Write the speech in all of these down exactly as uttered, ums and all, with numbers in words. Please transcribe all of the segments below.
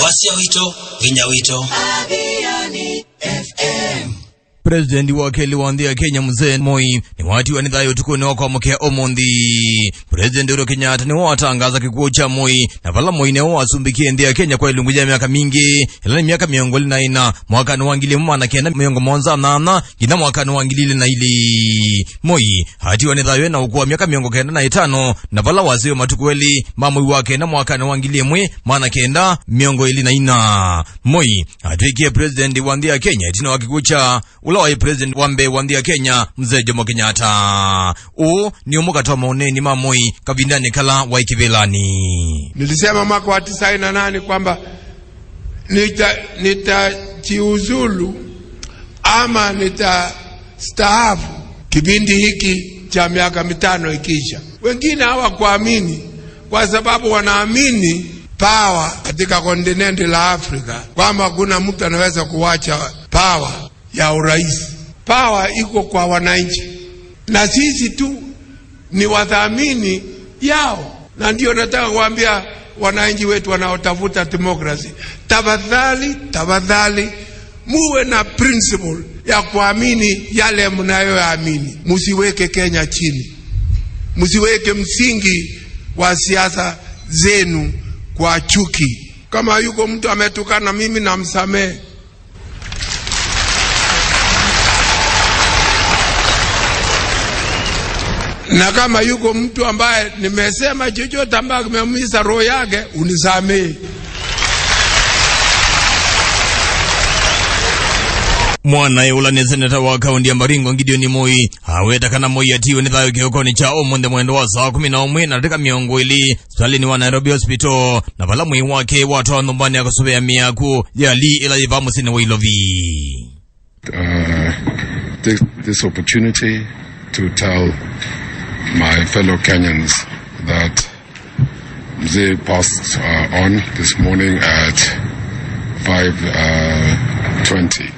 Asya witũ, vinya witũ. Aviani F M. President wa kelĩ wa nthĩ ya Kenya, Mzee Moi, nĩwatiwa nĩ thayũ ũtukũnĩ wa kwamũkĩa ũmũnthĩ. President Uhuru Kenyatta nĩwe watangaza kĩkw'ũ kya Moi, na vala Moi nĩwe wasumbĩkie nthĩ ya Kenya kwa ĩlungu ya myaka mingĩ, ĩla nĩ myaka mĩongo ĩlĩ na ĩna, mwakanĩ wa ngili ĩmwe maana kenda mĩongo mũonza na nana, nginya mwakanĩ wa ngili ilĩ na ilĩ. Moi atiwa nĩ thayũ ena ũkũũ wa myaka mĩongo kenda na ĩtano, na vala waseũvw'a matukũ elĩ ma mwei wa kenda mwakanĩ wa ngili ĩmwe maana kenda mĩongo ĩlĩ na ina. Moi atw'ĩkie president wa nthĩ ya Kenya ĩtina wa kĩkw'ũ kya ũla waĩ president wa mbee wa nthĩ ya Kenya, Mzee Jomo Kenyatta. Ũũ nĩ ũmwe katĩ wa maũneeni ma Moi kavindanĩ kala waĩ kĩvĩlanĩ. Nilisema mwaka wa tisaini na nane kwamba nita-, nitajiuzulu ama nitastaafu kipindi hiki cha miaka mitano ikiisha. Wengine hawakuamini kwa sababu wanaamini power katika kontinenti la Afrika, kwamba hakuna mtu anaweza kuwacha power ya urais. Power iko kwa wananchi, na sisi tu ni wadhamini yao. Na ndio nataka kuambia wananchi wetu wanaotafuta democracy, tafadhali, tafadhali, muwe na principle ya kuamini yale mnayoamini. Musiweke Kenya chini, musiweke msingi wa siasa zenu kwa chuki. Kama yuko mtu ametukana mimi, namsamehe. Na kama yuko mtu ambaye nimesema chochote ambaye kimeumiza roho yake, unisamehe. Mwanae ũla nĩ seneta wa kaunti ya Baringo, Gideon Moi, aweta kana Moi atiwe nĩ thayũ kĩokonĩ kya ũmũnthĩ mwendo wa saa kũmi na ũmwe na ndatĩka mĩongo ĩlĩ sipitalĩnĩ wa Nairobi Hospital, na vala mwĩĩ wake watwawa nyũmbanĩ ya kũsũvĩa mĩako ya Lee ĩla yĩ vaa mũsyĩnĩ wa Ilovi. Uh, this, this opportunity to tell my fellow Kenyans that Mzee passed, uh, on this morning at five, uh, twenty.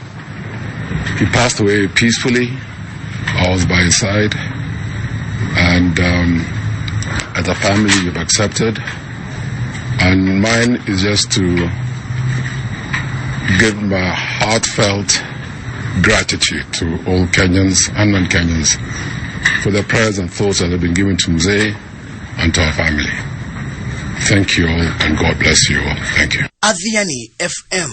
He passed away peacefully. I was by his side, and, um, as a family, we've accepted. And mine is just to give my heartfelt gratitude to all Kenyans and non-Kenyans for the prayers and thoughts that have been given to Mzee and to our family. Thank you all, and God bless you all. Thank you. Athiani F M.